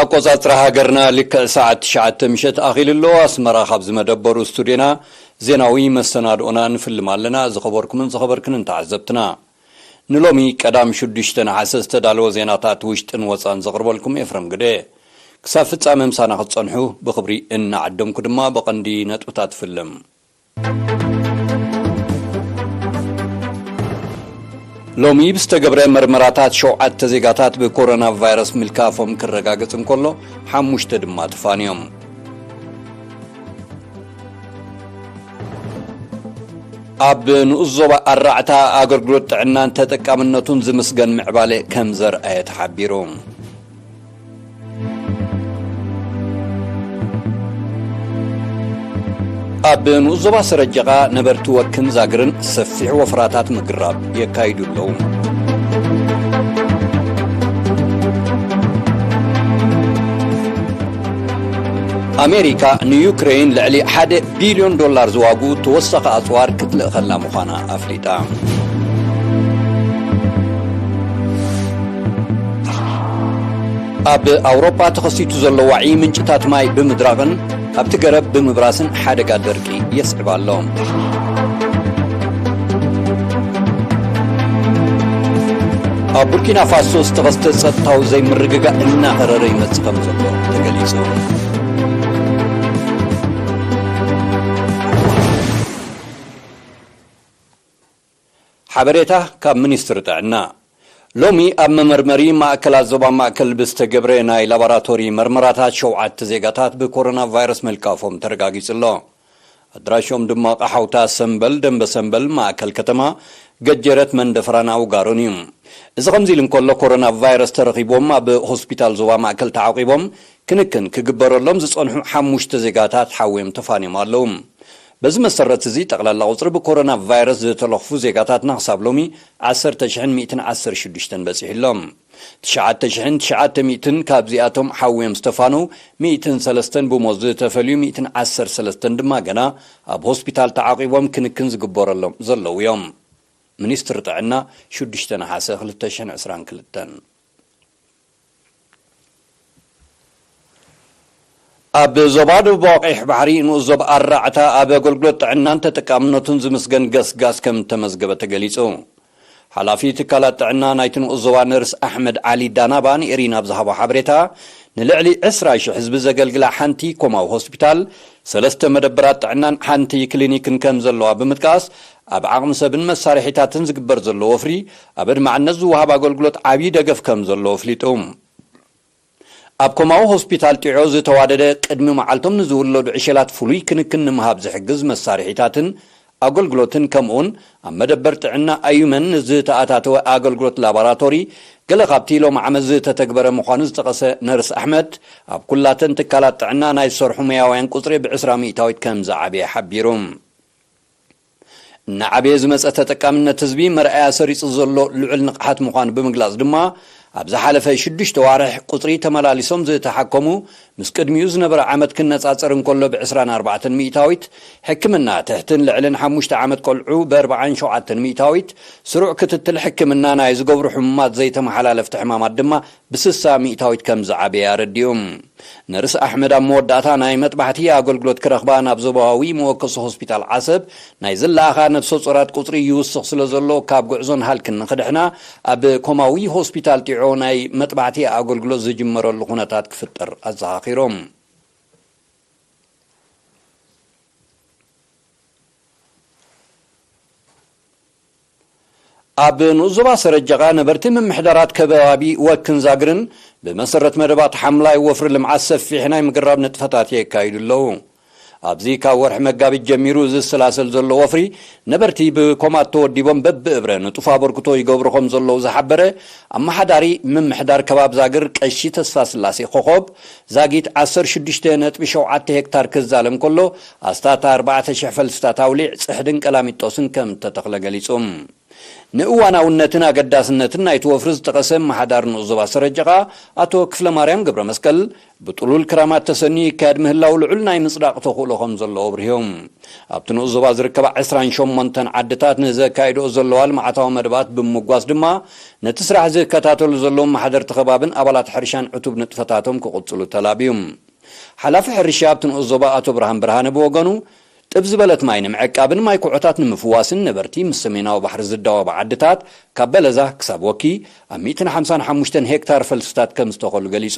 ኣቆጻጽራ ሃገርና ልክዕ ሰዓት ትሽዓተ ምሸት ኣኺሉ ኣሎ። ኣስመራ ካብ ዝመደበሩ ስቱድዮና ዜናዊ መሰናድኦና ንፍልም ኣለና። ዝኸበርኩምን ዝኸበርክንን ተዓዘብትና፣ ንሎሚ ቀዳም ሽዱሽተ ነሓሰ ዝተዳለወ ዜናታት ውሽጥን ወጻን ዘቕርበልኩም ኤፍረም ግደ። ክሳብ ፍጻመ ምሳና ክትጸንሑ ብኽብሪ እናዓደምኩ ድማ ብቐንዲ ነጥብታት ፍልም። ሎሚ ብዝተገብረ መርመራታት ሸውዓተ ዜጋታት ብኮሮና ቫይረስ ምልካፎም ክረጋገጽ እንከሎ፣ ሓሙሽተ ድማ ተፋንዮም። ኣብ ንኡስ ዞባ ኣራዕታ ኣገልግሎት ጥዕናን ተጠቃምነቱን ዝምስገን ምዕባለ ከም ዘርኣየ ተሓቢሩ። ኣብ ንኡስ ዞባ ሰረጀቓ ነበርቲ ወክን ዛግርን ሰፊሕ ወፍራታት ምግራብ የካይዱ ኣለዉ። ኣሜሪካ ንዩክሬን ልዕሊ ሓደ ቢልዮን ዶላር ዝዋግኡ ተወሳኺ ኣጽዋር ክትልእኸላ ምዃና ኣፍሊጣ። ኣብ ኣውሮጳ ተኸሲቱ ዘሎ ዋዒ ምንጭታት ማይ ብምድራቕን ኣብቲ ገረብ ብምብራስን ሓደጋ ደርቂ የስዕብ ኣሎ። ኣብ ቡርኪና ፋሶ ዝተኸስተ ጸጥታዊ ዘይምርግጋእ እናኸረረ ይመጽእ ከም ዘሎ ተገሊጹ። ሓበሬታ ካብ ሚኒስትሪ ጥዕና። ሎሚ ኣብ መመርመሪ ማእከላት ዞባ ማእከል ብዝተገብረ ናይ ላቦራቶሪ መርመራታት ሸውዓተ ዜጋታት ብኮሮና ቫይረስ ምልካፎም ተረጋጊጹ ኣሎ። ኣድራሾም ድማ ቃሓውታ ሰምበል፣ ደንበ ሰምበል፣ ማእከል ከተማ፣ ገጀረት፣ መንደፈራን ኣውጋሮን እዩ። እዚ ከምዚ ኢሉ እንከሎ፣ ኮሮና ቫይረስ ተረኺቦም ኣብ ሆስፒታል ዞባ ማእከል ተዓቂቦም ክንክን ክግበረሎም ዝጸንሑ ሓሙሽተ ዜጋታት ሓውዮም ተፋንዮም ኣለዉ። በዚ መሰረት እዚ፣ ጠቕላላ ቁጽሪ ብኮሮና ቫይረስ ዝተለኽፉ ዜጋታትና ክሳብ ሎሚ ዓሰርተ ሽሕን ሚእትን ዓሰርተ ሽዱሽተን በጺሑ ኣሎ። ትሽዓተ ሽሕን ትሽዓተ ሚእትን ካብዚኣቶም ሓውዮም ዝተፋነው ሚእትን ሰለስተን ብሞት ዝተፈልዩ ሚእትን ዓሰርተ ሰለስተን ድማ ገና ኣብ ሆስፒታል ተዓቂቦም ክንክን ዝግበረሎም ዘለዉ እዮም። ሚኒስትሪ ጥዕና፣ ሽዱሽተ ነሓሰ ክልተ ሽሕን ዕስራን ክልተን። ኣብ ዞባ ደቡባዊ ቀይሕ ባሕሪ ንኡስ ዞባ ኣራዕታ ኣብ ኣገልግሎት ጥዕናን ተጠቃምነቱን ዝምስገን ገስጋስ ከም እተመዝገበ ተገሊጹ። ሓላፊ ትካላት ጥዕና ናይቲ ንኡስ ዞባ ነርስ ኣሕመድ ዓሊ ዳናባ ንኤሪና ኣብ ዝሃቦ ሓበሬታ፣ ንልዕሊ ዕስራ ሽሕ ህዝቢ ዘገልግላ ሓንቲ ኮማዊ ሆስፒታል፣ ሰለስተ መደበራት ጥዕናን ሓንቲ ክሊኒክን ከም ዘለዋ ብምጥቃስ፣ ኣብ ዓቕሚ ሰብን መሳርሒታትን ዝግበር ዘሎ ወፍሪ፣ ኣብ ኣድማዕነት ዝወሃብ ኣገልግሎት ዓብዪ ደገፍ ከም ዘለዎ ኣፍሊጡ። ኣብ ኮማዊ ሆስፒታል ጢዖ ዝተዋደደ፣ ቅድሚ መዓልቶም ንዝውለዱ ዕሸላት ፍሉይ ክንክን ንምሃብ ዝሕግዝ መሳርሒታትን ኣገልግሎትን፣ ከምኡውን ኣብ መደበር ጥዕና ኣዩመን ንዝተኣታተወ ኣገልግሎት ላቦራቶሪ፣ ገለ ካብቲ ሎም ዓመት ዝተተግበረ ምዃኑ ዝጠቐሰ ነርስ ኣሕመድ፣ ኣብ ኩላተን ትካላት ጥዕና ናይ ዝሰርሑ ሙያውያን ቁጽሪ ብዕስራ ሚእታዊት ከም ዝዓበየ ሓቢሩ። እናዓበየ ዝመጸ ተጠቃምነት ህዝቢ መርኣያ ሰሪጹ ዘሎ ልዑል ንቕሓት ምዃኑ ብምግላጽ ድማ፣ ኣብ ዝሓለፈ ሽዱሽተ ዋርሕ ቁጽሪ ተመላሊሶም ዝተሓከሙ ምስ ቅድሚኡ ዝነበረ ዓመት ክነጻጸር እንከሎ ብዕስራን ኣርባዕተን ሚእታዊት፣ ሕክምና ትሕትን ልዕልን ሓሙሽተ ዓመት ቆልዑ ብኣርባዓን ሸውዓተን ሚእታዊት፣ ስሩዕ ክትትል ሕክምና ናይ ዝገብሩ ሕሙማት ዘይተመሓላለፍቲ ሕማማት ድማ ብስሳ ሚእታዊት ከም ዝዓበየ ኣረዲኡ። ነርስ ኣሕመድ ኣብ መወዳእታ፣ ናይ መጥባሕቲ ኣገልግሎት ክረኽባ ናብ ዞባዊ መወከሲ ሆስፒታል ዓሰብ ናይ ዝለኣኻ ነፍሰ ጾራት ቁጽሪ ይውስኽ ስለ ዘሎ፣ ካብ ጉዕዞን ሃልክን ንኽድሕና ኣብ ኮማዊ ሆስፒታል ጢዖ ናይ መጥባሕቲ ኣገልግሎት ዝጅመረሉ ኩነታት ክፍጠር ኣዘኻኺሮም። ኣብ ንኡስ ዞባ ሰረጀቓ ነበርቲ ምምሕዳራት ከባቢ ወክን ዛግርን ብመሰረት መደባት ሓምላይ ወፍሪ ልምዓት ሰፊሕ ናይ ምግራብ ንጥፈታት የካይዱ ኣለዉ። ኣብዚ ካብ ወርሒ መጋቢት ጀሚሩ ዝሰላሰል ዘሎ ወፍሪ፣ ነበርቲ ብኮማት ተወዲቦም በብእብረ ንጡፍ ኣበርክቶ ይገብሩ ከም ዘለዉ ዝሓበረ ኣመሓዳሪ ምምሕዳር ከባቢ ዛግር ቀሺ ተስፋ ስላሴ ኮኾብ፣ ዛጊት ዓሰርተ ሽዱሽተ ነጥቢ ሸውዓተ ሄክታር ክዛለም ከሎ፣ ኣስታት ኣርባዕተ ሽሕ ፈልስታት ኣውሊዕ፣ ጽሕድን ቀላሚጦስን ከም እተተኽለ ገሊጹ። ንእዋናውነትን ኣገዳስነትን ናይቲ ወፍሪ ዝጠቐሰ ኣመሓዳሪ ንኡስ ዞባ ሰረጀቓ ኣቶ ክፍለ ማርያም ገብረ መስቀል፣ ብጥሉል ክራማት ተሰንዩ ይካየድ ምህላው ልዑል ናይ ምጽዳቕ ተኽእሎ ከም ዘለዎ ኣብሪሆም። ኣብቲ ንኡስ ዞባ ዝርከባ ዕስራን ሸሞንተን ዓድታት ንዘካይድኦ ዘለዋ ልምዓታዊ መደባት ብምጓስ ድማ፣ ነቲ ስራሕ ዝከታተሉ ዘለዉ ኣመሓደርቲ ከባብን ኣባላት ሕርሻን ዕቱብ ንጥፈታቶም ክቕጽሉ ተላብዩ። ሓላፊ ሕርሻ ኣብቲ ንኡስ ዞባ ኣቶ ብርሃን ብርሃነ ብወገኑ፣ ጥብ ዝበለት ማይ ንምዕቃብን ማይ ኩዖታት ንምፍዋስን ነበርቲ ምስ ሰሜናዊ ባሕሪ ዝዳወባ ዓድታት ካብ በለዛ ክሳብ ወኪ ኣብ ሚእትን ሓምሳን ሓሙሽተን ሄክታር ፈልስታት ከም ዝተኸሉ ገሊጹ።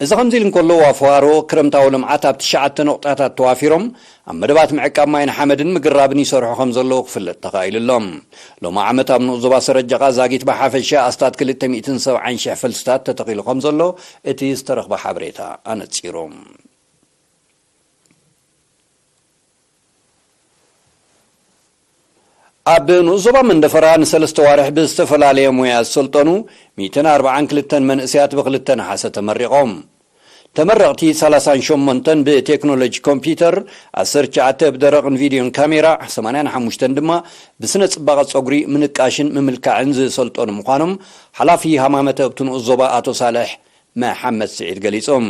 እዚ ከምዚ ኢሉ እንከሎ፣ ዋፍዋሮ ክረምታዊ ልምዓት ኣብ ትሽዓተ ነቑጣታት ተዋፊሮም ኣብ መደባት ምዕቃብ ማይን ሓመድን ምግራብን ይሰርሑ ከም ዘለዉ ክፍለጥ ተኻኢሉ ኣሎ። ሎሚ ዓመት ኣብ ንኡስ ዞባ ሰረጀቓ ዛጊት ብሓፈሻ ኣስታት ክልተ ሚእትን ሰብዓን ሽሕ ፈልስታት ተተኺሉ ከም ዘሎ እቲ ዝተረኽበ ሓበሬታ ኣነጺሩ። ኣብ ንኡስ ዞባ መንደፈራ ንሰለስተ ዋርሕ ብዝተፈላለየ ሞያ ዝሰልጠኑ ሚእትን ኣርባዓን ክልተን መንእሰያት ብክልተ ነሓሰ ተመሪቖም። ተመረቕቲ ሰላሳን ሸሞንተን ብቴክኖሎጂ ኮምፒውተር፣ ዓሰርተ ትሽዓተ ብደረቕን ቪድዮን ካሜራ፣ ሰማንያን ሓሙሽተን ድማ ብስነ ጽባቐ ጸጉሪ ምንቃሽን ምምልካዕን ዝሰልጠኑ ምዃኖም ሓላፊ ሃማመተ ኣብቲ ንኡስ ዞባ ኣቶ ሳልሕ መሓመድ ስዒድ ገሊጾም።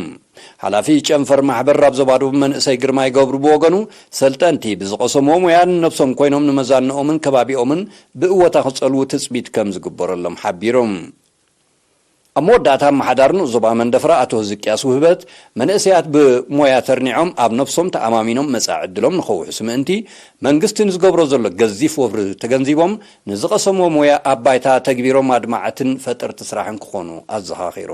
ሓላፊ ጨንፈር ማሕበር ኣብ ዞባ ደቡብ መንእሰይ ግርማይ ገብሩ ብወገኑ፣ ሰልጠንቲ ብዝቐሰምዎ ሞያ ንነብሶም ኮይኖም ንመዛንኦምን ከባቢኦምን ብእወታ ክጸልዉ ትጽቢት ከም ዝግበረሎም ሓቢሩ። ኣብ መወዳእታ ኣመሓዳሪ ንኡስ ዞባ መንደፈራ ኣቶ ህዝቅያስ ውህበት፣ መንእሰያት ብሞያ ተርኒዖም ኣብ ነብሶም ተኣማሚኖም መጻኢ ዕድሎም ንኸውሕሱ ምእንቲ፣ መንግስቲ ንዝገብሮ ዘሎ ገዚፍ ወፍሪ ተገንዚቦም፣ ንዝቐሰምዎ ሞያ ኣብ ባይታ ተግቢሮም ኣድማዕትን ፈጠርቲ ስራሕን ክኾኑ ኣዘኻኺሩ።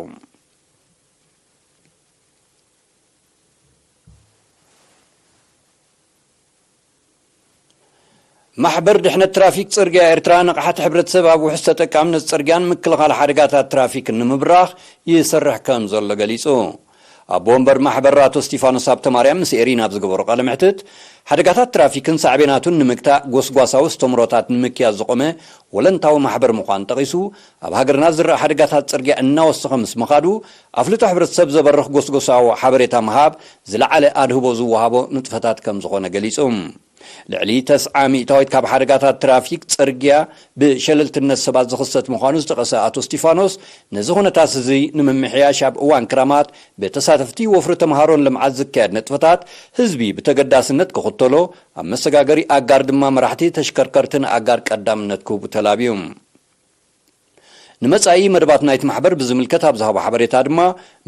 ማሕበር ድሕነት ትራፊክ ጽርግያ ኤርትራ፣ ንቕሓት ሕብረተሰብ ኣብ ውሑስ ተጠቃምነት ጽርግያን ምክልኻል ሓደጋታት ትራፊክን ንምብራኽ ይሰርሕ ከም ዘሎ ገሊጹ። ኣቦ ወንበር ማሕበር ኣቶ እስቲፋኖስ ሃብተማርያም ምስ ኤሪና ኣብ ዝገበሮ ቃለ መሕትት፣ ሓደጋታት ትራፊክን ሳዕቤናቱን ንምግታእ ጎስጓሳዊ ኣስተምህሮታት ንምክያድ ዝቖመ ወለንታዊ ማሕበር ምዃኑ ጠቒሱ፣ ኣብ ሃገርና ዝረኣ ሓደጋታት ጽርግያ እናወሰኸ ምስ ምኻዱ፣ ኣፍልጦ ሕብረተሰብ ዘበርኽ ጎስጎሳዊ ሓበሬታ ምሃብ ዝለዓለ ኣድህቦ ዝወሃቦ ንጥፈታት ከም ዝኾነ ገሊጹ። ልዕሊ ተስዓ ሚእታዊት ካብ ሓደጋታት ትራፊክ ጽርግያ ብሸለልትነት ሰባት ዝኽሰት ምዃኑ ዝጠቐሰ ኣቶ እስቲፋኖስ፣ ነዚ ኩነታት እዚ ንምምሕያሽ ኣብ እዋን ክራማት ብተሳተፍቲ ወፍሪ ተምሃሮን ልምዓት ዝካየድ ንጥፈታት ህዝቢ ብተገዳስነት ክኽተሎ፣ ኣብ መሰጋገሪ ኣጋር ድማ መራሕቲ ተሽከርከርቲ ንኣጋር ቀዳምነት ክህቡ ተላብዩ። ንመጻኢ መደባት ናይቲ ማሕበር ብዝምልከት ኣብ ዝሃቦ ሓበሬታ ድማ፣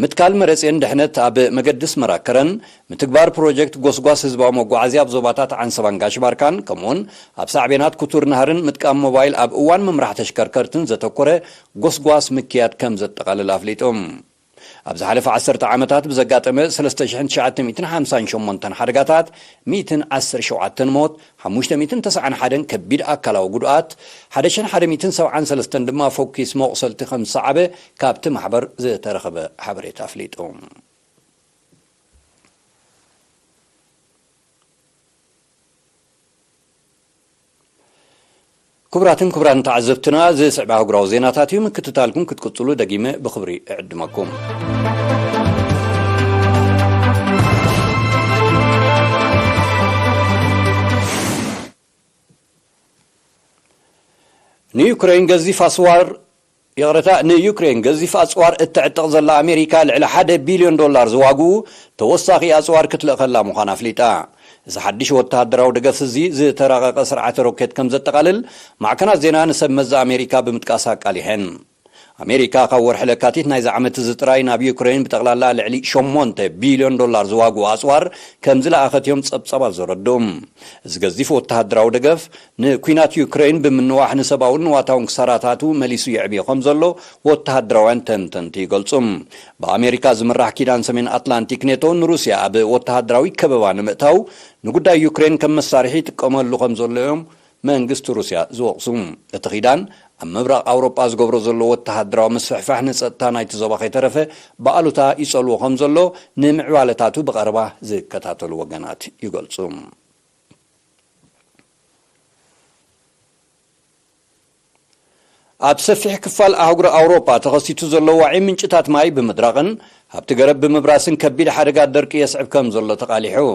ምትካል መረጼን ድሕነት ኣብ መገዲ ኣስመራ ከረን፣ ምትግባር ፕሮጀክት ጎስጓስ ህዝባዊ መጓዓዝያ ኣብ ዞባታት ዓንሰባን ጋሽ ባርካን፣ ከምኡውን ኣብ ሳዕቤናት ክቱር ናህርን ምጥቃም ሞባይል ኣብ እዋን ምምራሕ ተሽከርከርትን ዘተኮረ ጎስጓስ ምክያድ ከም ዘጠቓልል ኣፍሊጡ። ኣብ ዝሓለፈ ዓሰርተ ዓመታት ብዘጋጠመ ሰለስተ ሽሕን ትሽዓተ ሚእትን ሓምሳን ሸሞንተን ሓደጋታት፣ ሚእትን ዓሰርተ ሸውዓተን ሞት፣ ሓሙሽተ ሚእትን ተስዓን ሓደን ከቢድ ኣካላዊ ጉድኣት፣ ሓደ ሽሕን ሓደ ሚእትን ሰብዓን ሰለስተን ድማ ፈኲስ መቑሰልቲ ከም ዝሰዓበ ካብቲ ማሕበር ዝተረኸበ ሓበሬታ ኣፍሊጡ። ክቡራትን ክቡራን ተዓዘብትና፣ ዝስዕብ ኣህጉራዊ ዜናታት እዩ። ምክትታልኩም ክትቅጽሉ ደጊመ ብኽብሪ እዕድመኩም። ንዩክሬን ገዚፍ ኣጽዋር፣ ይቕረታ፣ ንዩክሬን ገዚፍ ኣጽዋር እተዕጥቕ ዘላ ኣሜሪካ፣ ልዕሊ ሓደ ቢልዮን ዶላር ዝዋግኡ ተወሳኺ ኣጽዋር ክትልእኸላ ምዃና ኣፍሊጣ። እዚ ሓድሽ ወተሃደራዊ ደገፍ እዚ ዝተራቐቐ ስርዓተ ሮኬት ከም ዘጠቓልል ማዕከናት ዜና ንሰብ መዚ ኣሜሪካ ብምጥቃስ ኣቃሊሐን። ኣሜሪካ ካብ ወርሒ ለካቲት ናይዚ ዓመት እዚ ጥራይ ናብ ዩክሬን ብጠቕላላ ልዕሊ ሸሞንተ ቢልዮን ዶላር ዝዋግኡ ኣጽዋር ከም ዝለኣኸት እዮም ጸብጻባት ዘረድኡ። እዚ ገዚፍ ወተሃደራዊ ደገፍ ንኲናት ዩክሬን ብምንዋሕ ንሰብኣውን ንዋታውን ክሳራታቱ መሊሱ የዕብዮ ከም ዘሎ ወተሃደራውያን ተንተንቲ ይገልጹ። ብኣሜሪካ ዝምራሕ ኪዳን ሰሜን ኣትላንቲክ ኔቶ ንሩስያ ኣብ ወተሃደራዊ ከበባ ንምእታው ንጉዳይ ዩክሬን ከም መሳርሒ ይጥቀመሉ ከም ዘሎ እዮም መንግስቲ ሩስያ ዝወቕሱ። እቲ ኪዳን ኣብ ምብራቕ ኣውሮጳ ዝገብሮ ዘሎ ወተሃደራዊ ምስፍሕፋሕ ንጸጥታ ናይቲ ዞባ ከይተረፈ ብኣሉታ ይጸልዎ ከም ዘሎ ንምዕባለታቱ ብቐረባ ዝከታተሉ ወገናት ይገልጹ። ኣብ ሰፊሕ ክፋል ኣህጉር ኣውሮጳ ተኸሲቱ ዘሎ ዋዒ ምንጭታት ማይ ብምድራቕን ሃብቲ ገረብ ብምብራስን ከቢድ ሓደጋ ደርቂ የስዕብ ከም ዘሎ ተቓሊሑ።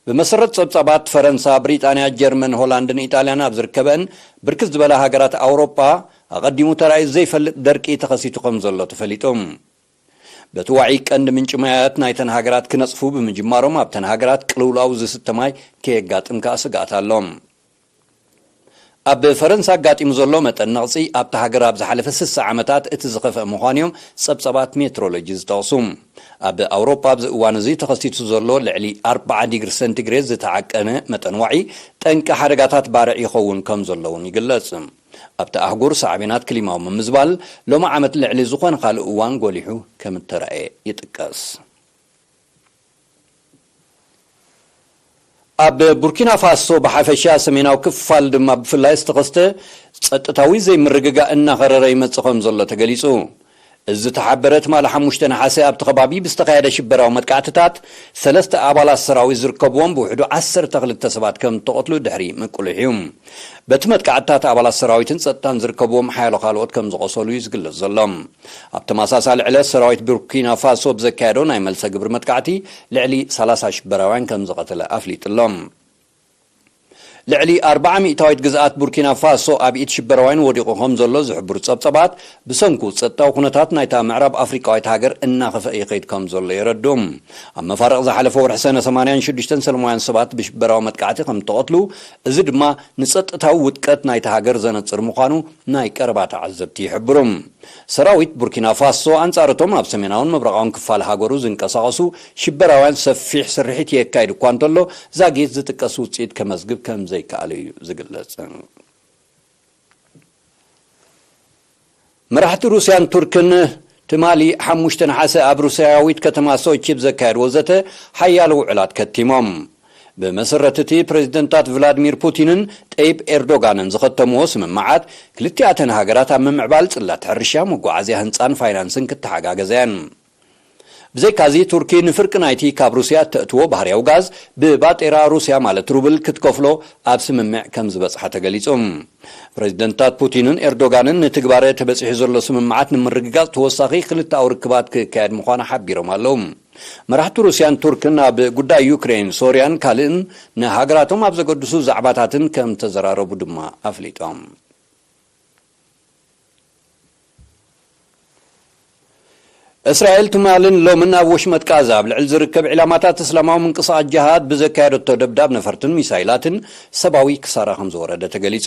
ብመሰረት ጸብጻባት፣ ፈረንሳ፣ ብሪጣንያ፣ ጀርመን፣ ሆላንድን ኢጣልያን ኣብ ዝርከበን ብርክት ዝበላ ሃገራት ኣውሮጳ፣ ኣቐዲሙ ተራእዩ ዘይፈልጥ ደርቂ ተኸሲቱ ከም ዘሎ ተፈሊጡ። በቲ ዋዒ፣ ቀንዲ ምንጪ ማያት ናይተን ሃገራት ክነጽፉ ብምጅማሮም፣ ኣብተን ሃገራት ቅልውላው ዝስተ ማይ ከየጋጥም ከኣ ስግኣት ኣሎ። ኣብ ፈረንሳ ኣጋጢሙ ዘሎ መጠን ነቕጺ፣ ኣብታ ሃገር ኣብ ዝሓለፈ ስሳ ዓመታት እቲ ዝኸፍአ ምዃኑ እዮም ጸብጻባት ሜትሮሎጂ ዝጠቕሱ። ኣብ ኣውሮጳ ኣብዚ እዋን እዚ ተኸሲቱ ዘሎ ልዕሊ ኣርብዓ ዲግሪ ሰንቲግሬድ ዝተዓቀነ መጠን ዋዒ፣ ጠንቂ ሓደጋታት ባርዕ ይኸውን ከም ዘሎ እውን ይግለጽ። ኣብቲ ኣህጉር ሳዕቤናት ክሊማዊ ምምዝባል ሎሚ ዓመት ልዕሊ ዝኾነ ካልእ እዋን ጎሊሑ ከም እተራእየ ይጥቀስ። ኣብ ቡርኪና ፋሶ ብሓፈሻ፣ ሰሜናዊ ክፋል ድማ ብፍላይ ዝተኸስተ ጸጥታዊ ዘይምርግጋእ እናኸረረ ይመጽእ ከም ዘሎ ተገሊጹ። እዚ ዝተሓበረ ትማሊ ሓሙሽተ ነሓሰ ኣብቲ ከባቢ ብዝተኻየደ ሽበራዊ መጥቃዕትታት፣ ሰለስተ ኣባላት ሰራዊት ዝርከብዎም ብውሕዱ ዓሰርተ ክልተ ሰባት ከም እተቐትሉ ድሕሪ ምቅሉሕ እዩ። በቲ መጥቃዕትታት ኣባላት ሰራዊትን ጸጥታን ዝርከብዎም ሓያሎ ካልኦት ከም ዝቖሰሉ እዩ ዝግለጽ ዘሎ። ኣብ ተመሳሳሊ ዕለት ሰራዊት ቡርኪና ፋሶ ብዘካየዶ ናይ መልሰ ግብሪ መጥቃዕቲ ልዕሊ ሰላሳ ሽበራውያን ከም ዝቐተለ ኣፍሊጡ ኣሎ። ልዕሊ ኣርብዓ ሚእታዊት ግዝኣት ቡርኪና ፋሶ ኣብ ኢድ ሽበራውያን ወዲቑ ከም ዘሎ ዝሕብሩ ጸብጸባት፣ ብሰንኩ ጸጥታዊ ኩነታት ናይታ ምዕራብ ኣፍሪቃዊት ሃገር እናኸፍአ ይኸይድ ከም ዘሎ የረድኡ። ኣብ መፋርቕ ዝሓለፈ ወርሒ ሰነ ሰማንያን ሽዱሽተን ሰለማውያን ሰባት ብሽበራዊ መጥቃዕቲ ከም እተቐትሉ፣ እዚ ድማ ንጸጥታዊ ውድቀት ናይታ ሃገር ዘነጽር ምዃኑ ናይ ቀረባ ተዓዘብቲ ይሕብሩ። ሰራዊት ቡርኪና ፋሶ፣ ኣንጻር እቶም ኣብ ሰሜናውን ምብራቓውን ክፋል ሃገሩ ዝንቀሳቐሱ ሽበራውያን ሰፊሕ ስርሒት የካይድ እኳ እንተሎ፣ ዛጊት ዝጥቀስ ውጽኢት ከመዝግብ ከም ዘይከኣለ እዩ ዝግለጽ። መራሕቲ ሩስያን ቱርክን ትማሊ ሓሙሽተ ነሓሰ ኣብ ሩስያዊት ከተማ ሶቺ ብዘካየድዎ ዘተ ሓያሎ ውዕላት ከቲሞም። ብመሰረት እቲ፣ ፕሬዝደንታት ቭላድሚር ፑቲንን ጠይብ ኤርዶጋንን ዝኸተምዎ ስምምዓት፣ ክልቲኣተን ሃገራት ኣብ ምምዕባል ጽላት ሕርሻ፣ መጓዓዝያ፣ ህንጻን ፋይናንስን ክተሓጋገዛ እየን። ብዘይካዚ፣ ቱርኪ ንፍርቂ ናይቲ ካብ ሩስያ እተእትዎ ባህርያዊ ጋዝ ብባጤራ ሩስያ፣ ማለት ሩብል፣ ክትከፍሎ ኣብ ስምምዕ ከም ዝበጽሓ ተገሊጹ። ፕሬዝደንታት ፑቲንን ኤርዶጋንን ንትግባረ ተበጺሑ ዘሎ ስምምዓት ንምርግጋጽ ተወሳኺ ክልተኣዊ ርክባት ክካየድ ምዃኑ ሓቢሮም ኣለዉ። መራሕቲ ሩስያን ቱርክን ኣብ ጉዳይ ዩክሬን፣ ሶርያን ካልእን ንሃገራቶም ኣብ ዘገድሱ ዛዕባታትን ከም ተዘራረቡ ድማ ኣፍሊጦም። እስራኤል ትማልን ሎምን ኣብ ወሽመጥ ጋዛ ኣብ ልዕሊ ዝርከብ ዒላማታት እስላማዊ ምንቅስቓስ ጅሃድ ብዘካየደቶ ደብዳብ ነፈርትን ሚሳይላትን ሰብኣዊ ክሳራ ከም ዝወረደ ተገሊጹ።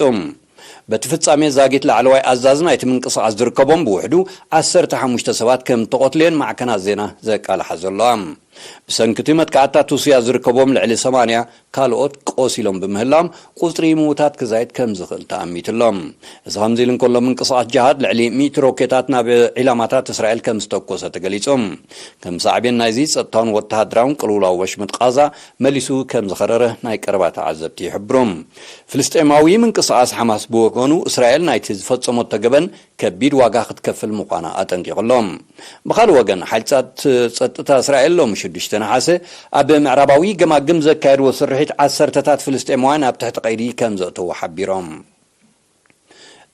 በቲ ፍጻሜ ዛጊት ላዕለዋይ ኣዛዝ ናይቲ ምንቅስቓስ ዝርከቦም ብውሕዱ ዓሰርተ ሓሙሽተ ሰባት ከም ተቐትሉ'የን ማዕከናት ዜና ዘቃልሓ ዘለዋ። ብሰንኪ እቲ መጥቃዕትታት ሩስያ ዝርከቦም ልዕሊ ሰማንያ ካልኦት ቆሲሎም ብምህላዎም፣ ቁጽሪ ምዉታት ክዛይድ ከም ዝኽእል ተኣሚቱ ኣሎ። እዚ ከምዚ ኢሉ እንከሎ፣ ምንቅስቓስ ጅሃድ ልዕሊ ሚእቲ ሮኬታት ናብ ዒላማታት እስራኤል ከም ዝተኮሰ ተገሊጹ። ከም ሳዕቤን ናይዚ፣ ጸጥታውን ወተሃደራውን ቅልውላው ወሽመጥ ቃዛ መሊሱ ከም ዝኸረረ ናይ ቀረባ ተዓዘብቲ ይሕብሩ። ፍልስጤማዊ ምንቅስቓስ ሓማስ ብወገኑ፣ እስራኤል ናይቲ ዝፈጸመቶ ገበን ከቢድ ዋጋ ክትከፍል ምዃና ኣጠንቂቑ ኣሎ። ብኻልእ ወገን፣ ሓይልታት ጸጥታ እስራኤል ሎሚ ሽዱሽተ ነሓሰ ኣብ ምዕራባዊ ገማግም ዘካየድዎ ስርሒት፣ ዓሰርተታት ፍልስጤማውያን ኣብ ትሕቲ ቀይዲ ከም ዘእተዉ ሓቢሮም።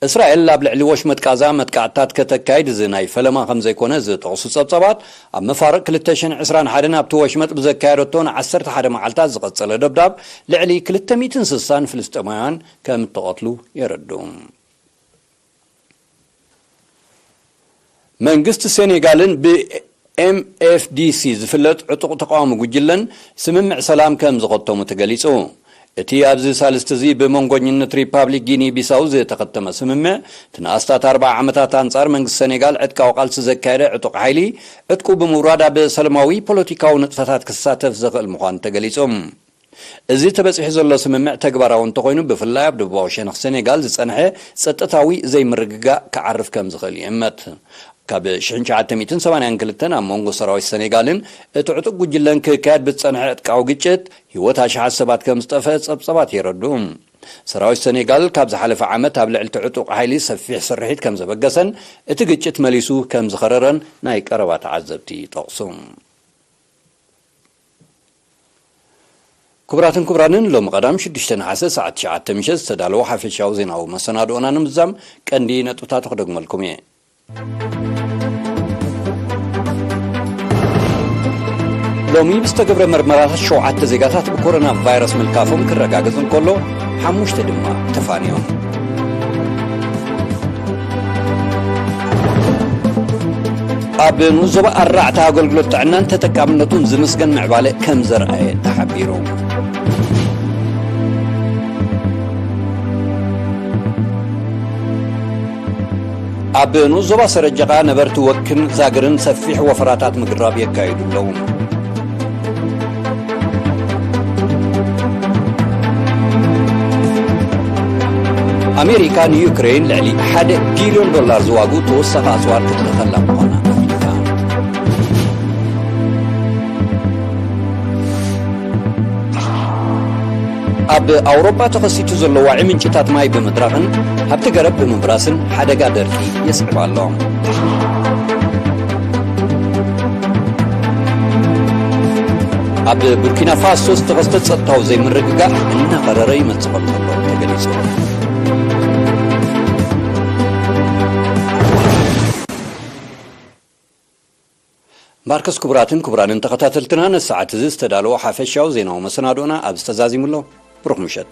እስራኤል ኣብ ልዕሊ ወሽመጥ ቃዛ መጥቃዕትታት ከተካይድ፣ እዚ ናይ ፈለማ ከም ዘይኮነ ዝጠቕሱ ጸብጻባት፣ ኣብ መፋርቕ ክልተ ሽሕን ዕስራን ሓደን ኣብቲ ወሽመጥ ብዘካየደቶ ንዓሰርተ ሓደ መዓልታት ዝቐጸለ ደብዳብ፣ ልዕሊ ክልተ ሚእትን ስሳን ፍልስጤማውያን ከም እተቐትሉ የረድኡ። መንግስቲ ሴኔጋልን ብኤምኤፍዲሲ ዝፍለጥ ዕጡቕ ተቃዋሚ ጉጅለን ስምምዕ ሰላም ከም ዝኸተሙ ተገሊጹ። እቲ ኣብዚ ሳልስቲ እዚ ብመንጎኝነት ሪፓብሊክ ጊኒ ቢሳው ዝተኸተመ ስምምዕ፣ እቲ ንኣስታት ኣርብዓ ዓመታት ኣንጻር መንግስቲ ሴኔጋል ዕጥቃዊ ቃልሲ ዘካየደ ዕጡቕ ሓይሊ፣ ዕጥቁ ብምውራድ ኣብ ሰላማዊ ፖለቲካዊ ንጥፈታት ክሳተፍ ዘኽእል ምዃኑ ተገሊጹ። እዚ ተበጺሑ ዘሎ ስምምዕ ተግባራዊ እንተኾይኑ፣ ብፍላይ ኣብ ደቡባዊ ሸነኽ ሴኔጋል ዝጸንሐ ጸጥታዊ ዘይምርግጋእ ክዓርፍ ከም ዝኽእል ይእመት። ካብ ሽሕን ትሽዓተ ሚእትን ሰማንያን ክልተን ኣብ መንጎ ሰራዊት ሴኔጋልን እቲ ዕጡቕ ጉጅለን ክካየድ ብዝጸንሐ ዕጥቃዊ ግጭት፣ ህይወት ኣሽሓት ሰባት ከም ዝጠፍአ ጸብጸባት የረድኡ። ሰራዊት ሴኔጋል ካብ ዝሓለፈ ዓመት ኣብ ልዕሊ እቲ ዕጡቕ ሓይሊ ሰፊሕ ስርሒት ከም ዘበገሰን፣ እቲ ግጭት መሊሱ ከም ዝኸረረን ናይ ቀረባ ተዓዘብቲ ይጠቕሱ። ክቡራትን ክቡራንን፣ ሎሚ ቀዳም ሽዱሽተ ነሓሰ ሰዓት ትሽዓተ ምሸት ዝተዳለወ ሓፈሻዊ ዜናዊ መሰናድኦና ንምዝዛም ቀንዲ ነጥብታቱ ክደግመልኩም እየ። ሎሚ ብዝተገብረ መርመራታት ሸውዓተ ዜጋታት ብኮሮና ቫይረስ ምልካፎም ክረጋገጽ እንከሎ፣ ሓሙሽተ ድማ ተፋንዮም። ኣብ ንኡስ ዞባ ኣርባዕተ ኣገልግሎት ጥዕናን ተጠቃምነቱን ዝምስገን ምዕባለ ከም ዘርኣየ ተሓቢሩ። ኣብ ንኡስ ዞባ ሰረጀቓ ነበርቲ ወክን ዛግርን ሰፊሕ ወፈራታት ምግራብ የካይዱ ኣለዉ። ኣሜሪካ ንዩክሬን ልዕሊ ሓደ ቢልዮን ዶላር ዝዋግኡ ተወሳኺ ኣጽዋር ክትልእኸላ ምዃና ኣፍሊጣ። ኣብ ኣውሮፓ ተኸሲቱ ዘሎ ዋዒ ምንጭታት ማይ ብምድራቕን ሃብቲ ገረብ ብምብራስን ሓደጋ ደርቂ የስዕብ ኣሎ። ኣብ ቡርኪና ፋሶ ዝተኸስተ ጸጥታዊ ዘይምርግጋእ እናቐረረ ይመጽእ ከም ዘሎ ተገሊጹ። ማርከስ ክቡራትን ክቡራንን ተኸታተልትና፣ ነዚ ሰዓት እዚ ዝተዳለወ ሓፈሻዊ ዜናዊ መሰናዶና ኣብዚ ተዛዚሙ ኣሎ። ብሩኽ ምሸት።